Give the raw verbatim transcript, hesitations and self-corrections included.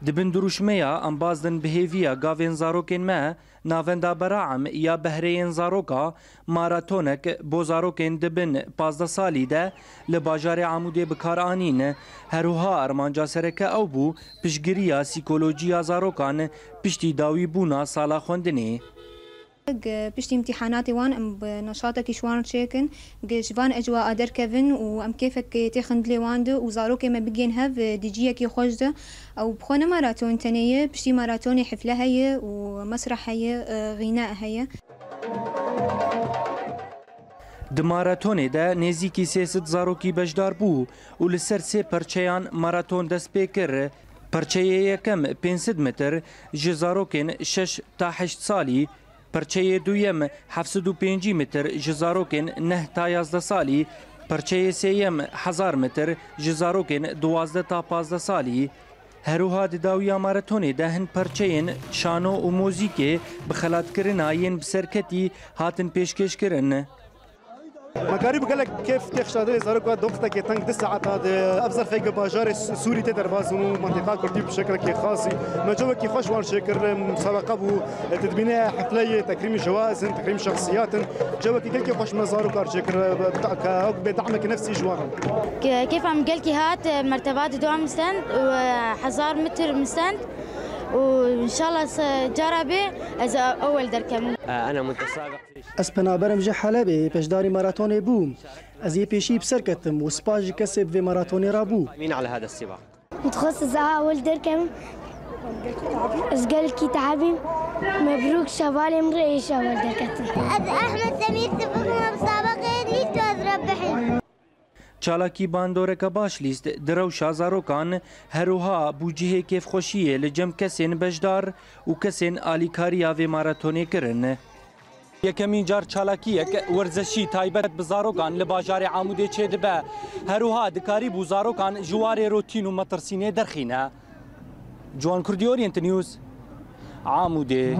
Di bin dirûşmeya em bazdin bi hêviya gavên zarokên me, Navenda Beraem ya behreyên zaroka, maratonek bo zarokên di bin pazdeh salî de li bajarê Amûdê bi kar anîn. Herwiha armanca sereke ew bû, piştgiriya sîkolojiya zarokan piştî dawîbûna sala xwendinê. Piştî îmtîhanatê wan em bi neşatekî ji wan çêkin, ji van ecwa derkevin û em kêfek tê xindilê wan de û zarokê me bigên hev di ciyekî xweş de. Ew bi xwe ne maraton tenê ye, piştî maratonê hifle heye û mesreh heye, xîne heye. Di maratonê de nêzîkî sê sed zarokî beşdar bû û li ser sê perçeyan maraton dest pê kir. Perçeyê yekem pênc sed metr ji zarokên şeş ta heşt salî, perçeyê duyem heft sed û pêncî metr ji zarokên neh ta yazdeh salî, perçeyê sêyem hezar metr ji zarokên duwazdeh ta pazdeh salî. Herwiha di dawiya maratonê de hin perçeyên şano û mozîkê bi xelatkirina yên bi serketî hatin pêşkêşkirin. Me karî bi gelek kêf têx şadê zarok hat di wextekê teng du saeta de ev zerfek bi bajarê Sûrî tê derbazin û mentiqa Kurdî bi şeklekî xasî. Me cewekî xweş wan çêkir, musabeqa bû, tu dibîne hefleyê tekrîmî şewaz in, tekrîm şexsiyat in. Cewekî gelkî xweş me zarokar çêkir, ke ew bê dahmekî nefsî ji wan in. Ke-, kêfa min gelkî hat, merteba di dua min stend û hezar metr min stend û înşallah se-, cara bê ez ewel derkevim. أنا متسابق في Ez penaber im ji Helebê, beşdarî maratonê bûm. Ez yê pêşî bi ser ketim û spas ji kesê bi vê maratonê re bû. القائمين على هذا السباق. Dixwest ez ewel derkevim. Ez gelkî tehebîm. Mebrûk şevalê min re êş ewel derketim. Ez Ehmed Semîr, sibik me bi sabaqê lîst û ez rebihîm. Çalakî bandoreke baş lîst di rewşa zarokan, herwiha bû cihê kêfxweşiyê li cem kesên beşdar û kesên alîkariya vê maratonê kirin. Yekemîn car çalakiyek werzeşî taybet bi zarokan li bajarê Amûdê çêdibe. Herwiha dikarîbû zarokan ji warê rotîn û metirsînê derxîne. Ciwan Kurdî, Orient News, Amûdê.